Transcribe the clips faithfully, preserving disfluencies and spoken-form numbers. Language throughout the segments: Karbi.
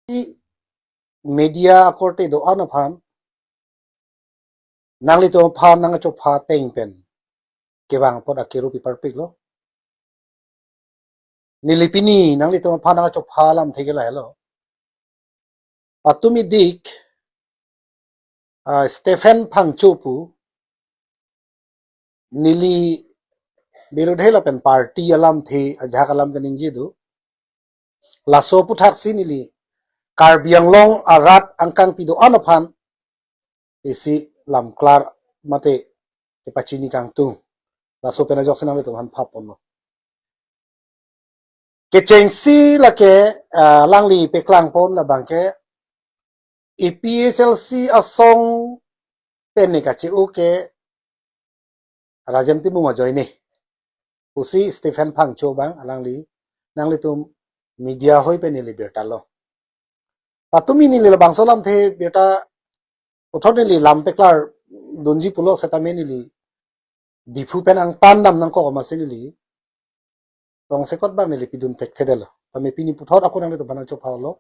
media akorte do-an aphan, nanglitum aphan nangchopha ateng pen kevang apot akiru pi parpiklo. Neli pini nanglitum aphan nangchopha alamthe ke lahelo. Patumi dik, ah, Stephen Phangcho pu, neli birodhi lapen party alamthe ajahak alam kaningje do. Laso aputhaksi neli Karbi Anglong arat angkangpi do-an aphan isi lamklar mate kepachini kangtung. Laso pen ajoksi nanglitum aphan phaponlo. Kechengsi lake, ah, alangli peklangpon labangke A P H L C asong pen ne kache-o ke Rajen Timung ajoine pusi Stephen Phangcho abang alangli nanglitum media ahoi pen neli birtalo. Patumi neli labangso alamthe birta puthot neli lam peklardunji pulo setame neli Diphu pen angtan dam nangkok amatsi neli tongsekot abang neli pidun thekthedetlo. Tame pini puthot ako nanglitum aphan nangchophalo.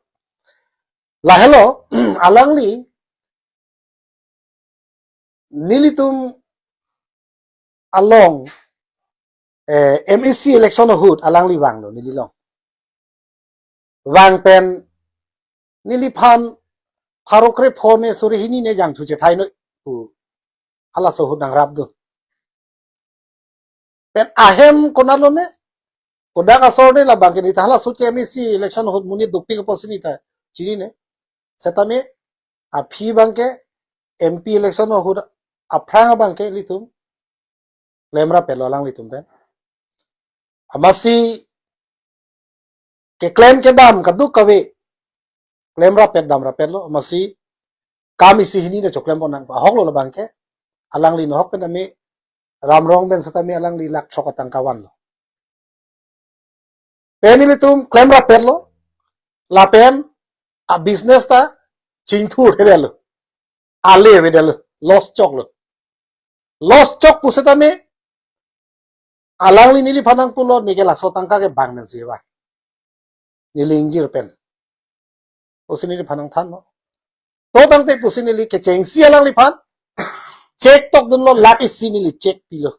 Lahelo, alangli nelitum along, eh, M A C election ahut alangli vanglo neli along. Vang pen neliphan pharo krepho ne suri hini ne jangthu chethai noi pu halaso ahut nangrapdun. Pen ahem konatlo ne, kodak asor ne labangke neta halaso ahut ke M A C election ahut monit dopik apotsi neta chinine. Setame aphi abangke M P election ahut aphrang abangke ilitum klemrap-etlo alanglitum pen. Amatsi keklem kedam kadokave klemrap-et damrap-etlo, amatsi kam isi hini ta choklempon nang ahoklo labangke, alangli nohok pen tame Ramrong pen setame alangli lakh throk atangka vanlo. Pen ilitum klemrap-etlo, lapen a business ta chingthurthedetlo, ale avedetlo, loss choklo. Loss chok pu setame alangli neliphan nangpulo, neke laso atangka ke bang nansi ba, neli ingjir pen pusi neliphan nangthanlo. To tangte pusi neli kechengsi alangliphan cheque tokdunlo, lakh isi neli cheque pilo.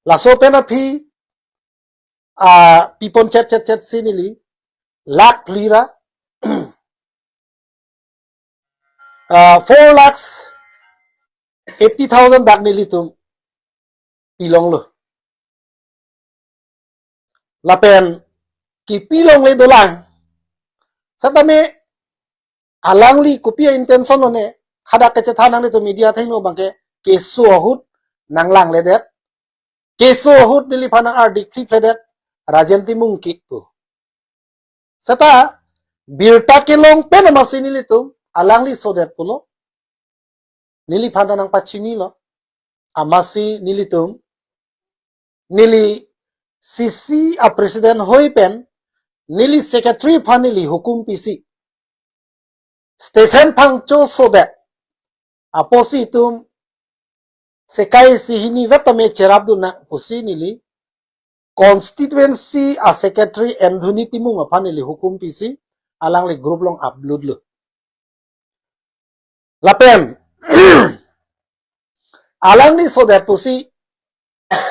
Laso pen aphi, ah, pipon chet chet chetsi neli lakh phli ra, ah, four lakhs eighty thousand bak nelitum pilonglo. Lapen kipilongle dolang. Setame alangli kopi a-intention lo ne, hadak kechethan nanglitum media athengno abangke keso ahut nanglangledet. Keso ahut neliphan nang-ardik phli phledet, Rajen Timung ke pu. Seta birta kelong pen amatsi nelitum alangli sodet pulo. Neliphan ta nangpachinilo. Amatsi nelitum, neli C C a president hoi pen, neli secretary aphan neli hukum pisi, Stephen Phangcho sodet apotsi itum sekai isi hini vet tame cherapdun nang pusi neli constituency a secretary Anthony Timung aphan neli hukum pisi alangli group along upload lo. Lapen alangli sodet pusi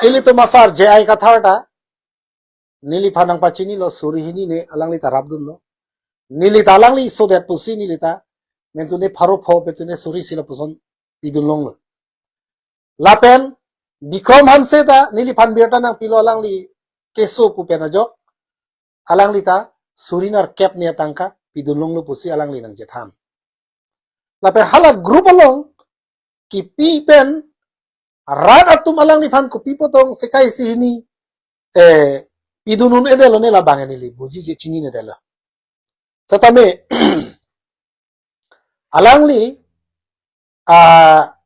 ilitum asar J I Kathar ta neliphan nangpachinilo, suri hini ne alangli ta rapdunlo. Neli ta alangli sodet pusi neli ta mentune pharo pho, mentune suri isi lapuson pidun longlo. Lapen Bikrom Hanse ta neliphan birta nangpilo, alangli keso pu pen ajok alangli ta suri nerkep ne atangka pidun longlo pusi alangli nangchethan. Lapen hala group along kipi pen rat atum alangliphan kopi potong sekai isi hini, eh, pidun un-edetlo ne labang neli bujije, chininedetlo. Setame alangli, ah,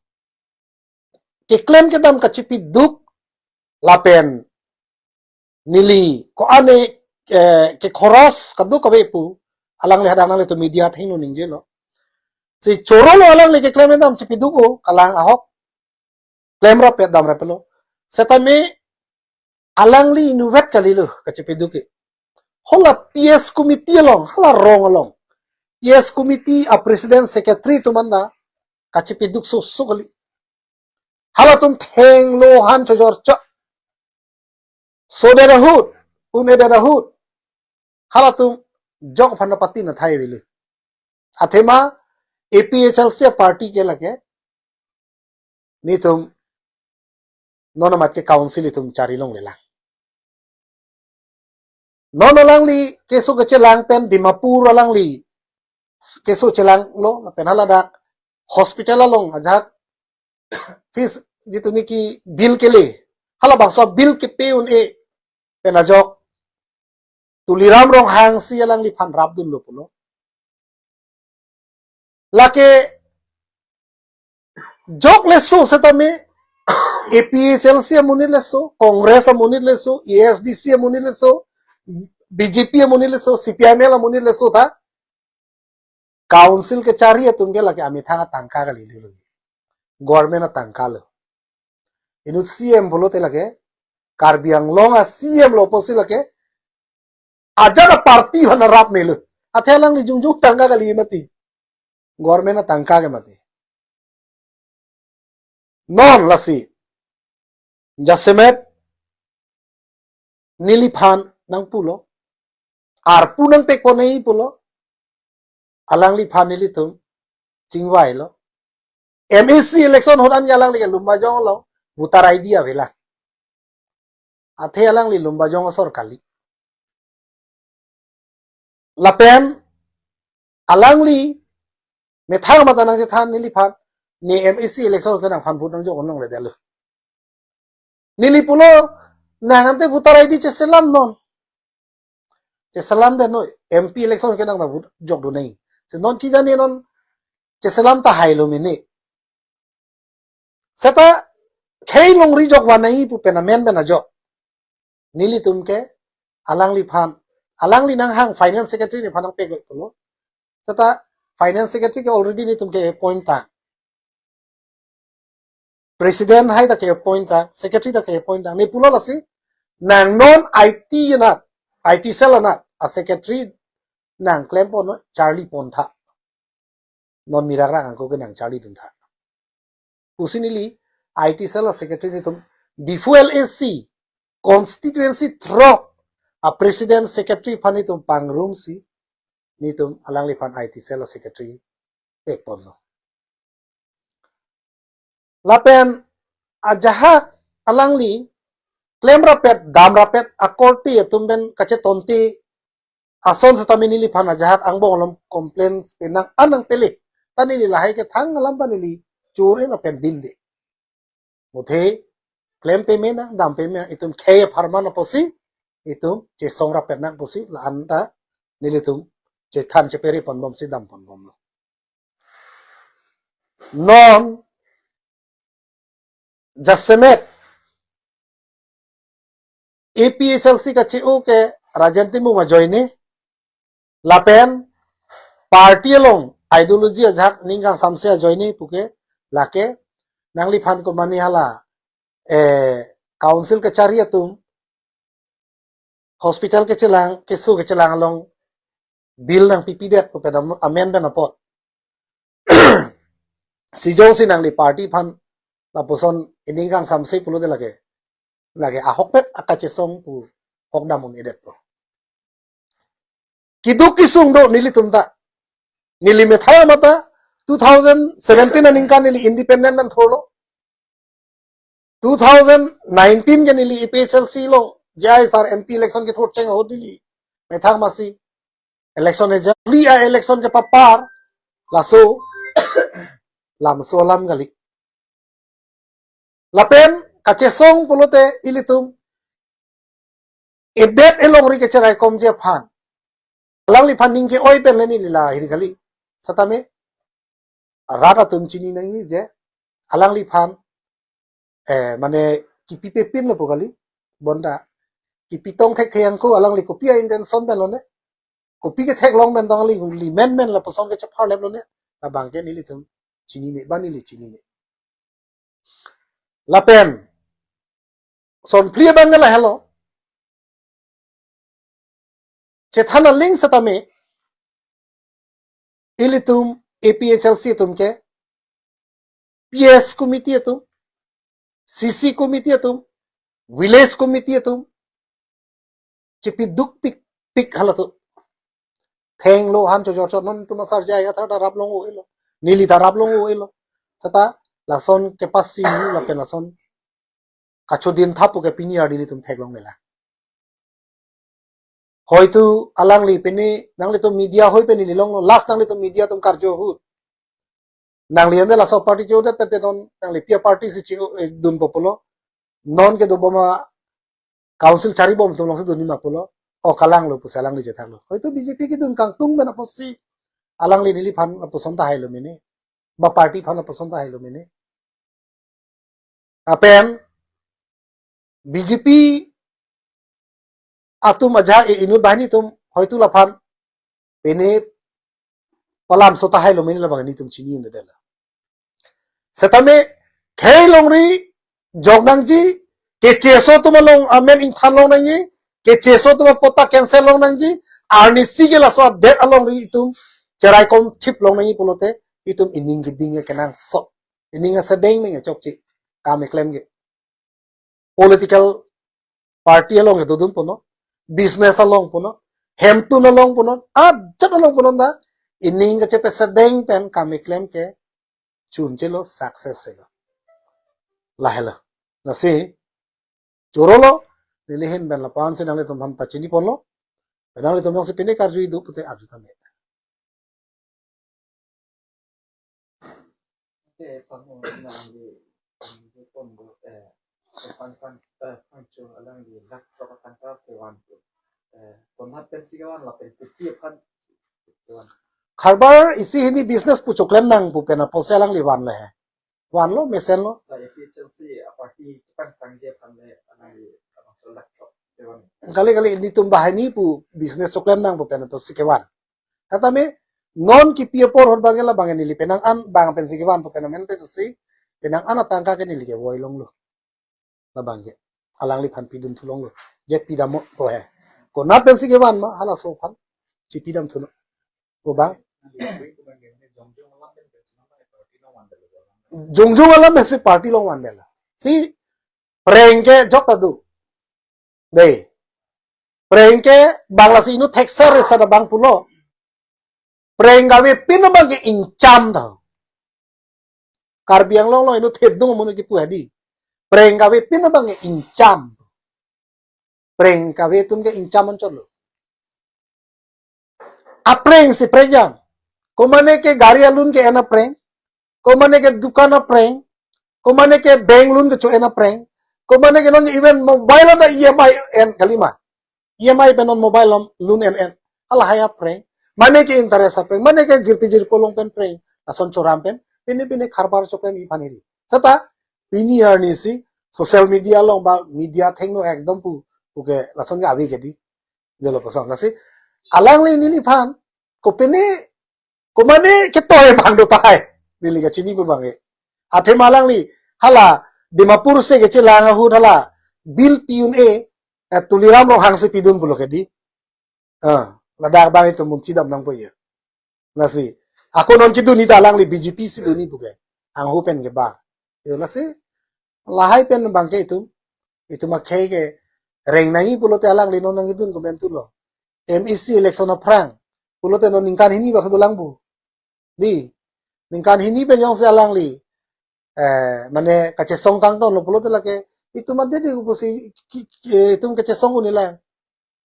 keklem kedam kachipiduk lapen neli ko-an, eh, kekhoros kadokave pu alangli hadak nanglitum media athengno ningjelo. Si chorolo alangli keklem kedam chipiduk o, kalang ahok klemrap-et damrap-etlo. Setame alangli inutvet kalilo kachipiduk ke. Hala P S committee along, hala rong along, P S committee a president secretary atum anta kachepeduk soso kali. Halatum thenglo han chojor chok. Sodet ahut, un-edet ahut, halatum jok aphan pati na thai avelo. Athema A P H L C party ke lake, netum non amat ke council itum chari longlelang. Non alangli keso kechelang pen Dimapur alangli keso chelanglo, lapen haladak hospital along ajahak fees jitu niki bill kele, halabangso bill kepe un-e pen ajok Tuliram Ronghang si alangliphan rapdunlo pulo. Lake jok leso setame, A P H L C amonit leso, Congress amonit leso, A S D C amonit leso, B J P amonit leso, C P I M L amonit leso ta council kechari atum ke lake amethang atangka kali lilo. Government atangka lo. Inut C M pulote lake, Karbi Anglong a C M lo pusi lake, ajat a party aphan rap melo. Athe alangli jongjong tangka kali mati. Government atangka ke mati. Non lasi jasemet neliphan nangpulo, arpu nangpekponji pulo, alangliphan nelitum chingvailo. M A C election ahut an alangli ke Lumbajong along voter I D avelang. Athe alangli Lumbajong asor kali. Lapen alangli methang mata nangchethan neliphan, ne M A C election ke nangphan vote nangjok longledetlo. Neli pulo, nang ante voter I D cheselam non. Cheselamdet noi, M P election ke nang ta vote jokdun nai. Se non kejani non cheselam tahai lo mene. Seta khei longri jok vanai pu pen amen pen ajok. Nelitum ke alangliphan, alangli nanghang finance secretary neliphan nangpekoi pulo. Seta finance secretary ke already netum ke appoint tang. President hai ta ke appoint tang, secretary ta ke appoint tang. Ne pulo lasi, nang non I T anat, I T cell anat a secretary nangklemponnon, charlipon tha. Non mirak rak angko ke nangcharlidun tha, pusi neli I T cell a secretary netum Diphu L A C constituency throk a president secretary aphan netum pangrumsi, netum alangliphan I T cell a secretary pekponlo. Lapen ajahak alangli klemrapet, damrapet akorte atum pen kachetonte ason setame neliphan ajahak angbong along complaints penang anang pele. Ta neli lahai kethang alam ta neli chur-e lapen dinde. Muthe klem peme nang, dam peme nang, itum khei apharman apotsi itum chesongrapet nang pusi la-an ta nelitum chethan chepere ponbomsi dam ponbomlo. Non jasemet A P H L C kache-o ke Rajen Timung ajoine, lapen party along ideology ajahak ning kangsamse ajoine puke, lake nangliphan komane hala, eh, council kachari atum hospital kechelang, keso kechelang along bill nangpipedet pu pen am-, amen pen apot. Si jongsi nangli party aphan lapuson ining kangsamse pulote lake, lake ahokpet akachesong pu hok dam un-edetpo. Keduk kesung do nelitum ta. Neli methang mata two thousand seventeen aningkan neli independent pen thurlo. Two thousand nineteen ke neli A P H L C along J I sir M P election kethur cheng ahut neli methang masi election eja, li a election kepapar, laso lamso alam kali. Lapen kachesong pulote ilitum edet elongri kecheraikomji aphan alangliphan ning ke-oi pen le neli lahiri kali. Setame rat atum chini nangji je alangliphan, eh, mane kipipepinlo pu kali, bonta kipitong thekthe angko alangli kopi a-intention pen lone, kopi ketheklong pen tong alangli menmen lapuson kechepharlep lone, labang ke nelitum chinine, ba neli chinine. Lapen son phli abang ke lahelo. chethan aling setame, ilitum A P H L C atum ke, P S committee atum, C C committee atum, village committee atum, chepiduk pikpik halatum. Thenglo han chojor chot non itum asar jai athar ta rap long-o-elo. Neli ta rap long-o-elo. Seta lason kepasi lapen lason kachodin thapu ke pini arni ilitum theklong nela. Hoitu alangli pini nanglitum media hoi pini lilonglo, last nanglitum media atum karju ahut. Nangli ande laso party che-odet pete non nangli pia party si che-o, eh, dunpo pulo. Non kedobom a council charibom atum alongsi dunji ma pulo. O kalanglo pusi alangli chethaklo. Hoitu B J P kedun kangtung pen apotsi alangli neliphan lapuson tahai lo mene. Ba party aphan lapuson tahai lo mene. Lapen B J P atum aja e inut banghini atum hoitu laphan pene palamso tahai lo mene labang nelitum chini un-edetlo. Setame khei longri jok nangji, kecheso atum along amen ingthan long nangji, kecheso atum apatta cancel long nangji, arnisi ke laso adet alongri itum cheraikom chip long nangji pulote itum ining keding ke kenangsot. Ining asedeng meng chokche. Kam keklem ke. Political party along ke dodun punon, business along punon, hemtun along punon, ajat along punon ta, ining kachepesedeng pen kam keklem ke chun chelo, success chelo. Lahelo. Lasi, chorolo, neli ahin pen lapu-an si nanglitum aphan pachini ponlo, pen nanglitum jongsi pini karju idu pute arju tame. Oke, pamo nangli, nangli pon do, eh, pan pan, eh, pangchung alangli lakh throk atangka kevan do. Eh, konat pensi kevan lapen kopi aphan kevan. Karbar isi hini business pu choklem nang pu pen apotsi alangli vanle he. Vanlo, mesenlo. La A P H L C a party pan pangje aphan le alangli abangso lakh throk kevan. Kali kali nelitum banghini pu business choklem nang pu pen apotsi kevan. Setame non kipi apor ahut abang ke labang ke neli penang an bang pensi kevan pu pen amen pensi penang an atangka ke neli kevoi longlo. Labang ke alangliphan pidun thu longlo. Je pidampo he. Konat pensi kevan ma halaso aphan chipidam thunon. Ko bang. Jongjong alam pensi party along vanlo. Si prank ke jok ta do. Dei. Prank ke bang lasi inut thekser resa ta bang pulo. Prank kavepin abang ke ingcham ta. Karbi Anglong along inut thedung amonit kipu hadi. Prank kavepin abang ke ingcham. Prank kave atum ke ingcham anchotlo. Aprank si prank jang. Komane ke gari alun ke-en aprank. Komane ke dukan aprank. Komane ke bank loan kecho-en aprank. Komane ke non even mobile ada E M I en kalima. E M I pen non mobile loan en en. Halahai aprank. Mane ke interest aprank. Mane ke jirpi jirpo along pen prank. Lason choram pen. Pini pini karbar choklem iphan hiri. Seta pini arnisi social media along ba media thengno ekdom pu. Pu ke lason ke ave ke dei. Jalo kosong. Lasi alangli neliphan. Kopine komane ketoi bang do tahai. Neli kachini pu abang ke. Athema alangli hala Dimapur si kechelang ahut hala bill pi un-e, eh, Tuliram Ronghang si pidun pulo ke dei. Ah, ladak abang itum mun chidam nangpo ye. Lasi. Ako non kedun ta alangli B J P si dunji pu ke. Anghu pen kebar. Yo lasi. Lahai pen abang ke itum. Itum akhei ke reng nangji pulote alangli non nangkedun komentulo. M A C election aphrang. Pulote non ningkan hini bak dolang pu. Dei. Ningkan hini pen jongsi alangli. Eh, mane kachesong kangtonlo pulote lake. Itum ade dei pusi ki, ki, itum kachesong un-e lang.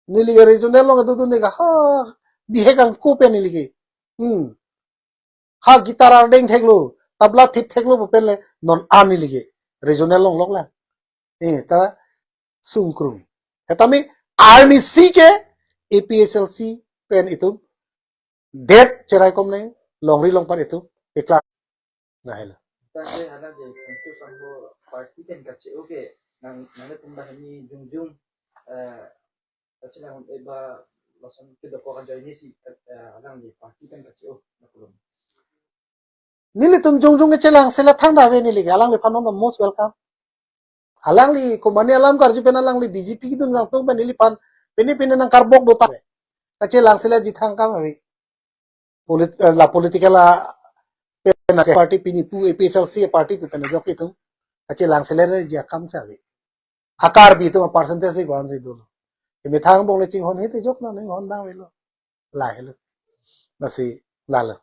Neli ke regional along dodun ne ke ha. Bihek angko pen neli ke. Hmm. Ha guitar ardeng theklo, tabla thip theklo pu pen le non an neli ke regional along lok lang. Eh, ta sungkrung. Setame arnisi ke A P H L C pen itum det cheraikom ne longri longpat itum pekla. Lahelo. Tangte hala de kuntu sangho party pen kache-o ke nang nang tum dah ni jongjong, eh, kachelang, eh, ba lason kedokok ajoine si, eh, alangli party pen kache-o na pulo. Nelitum jongjong kechelang sela thangta ave neli ke alangliphan non most welcome. Alangli komane alam karju pen alangli B J P kedun kangtung pen neliphan pini pini nangkarbok do ta. Kachelang seletji thang akam ave. Polit, eh, la political a pen a party pini pu A P H L C party pu pen ajok itum. Kachelang seletji akam si ave. Akar bi itum a percentage si ko-an si dolo. Methang angbong le chinghon he te jok na, chinghon dam avelo. Lahelo. Lasi lalo.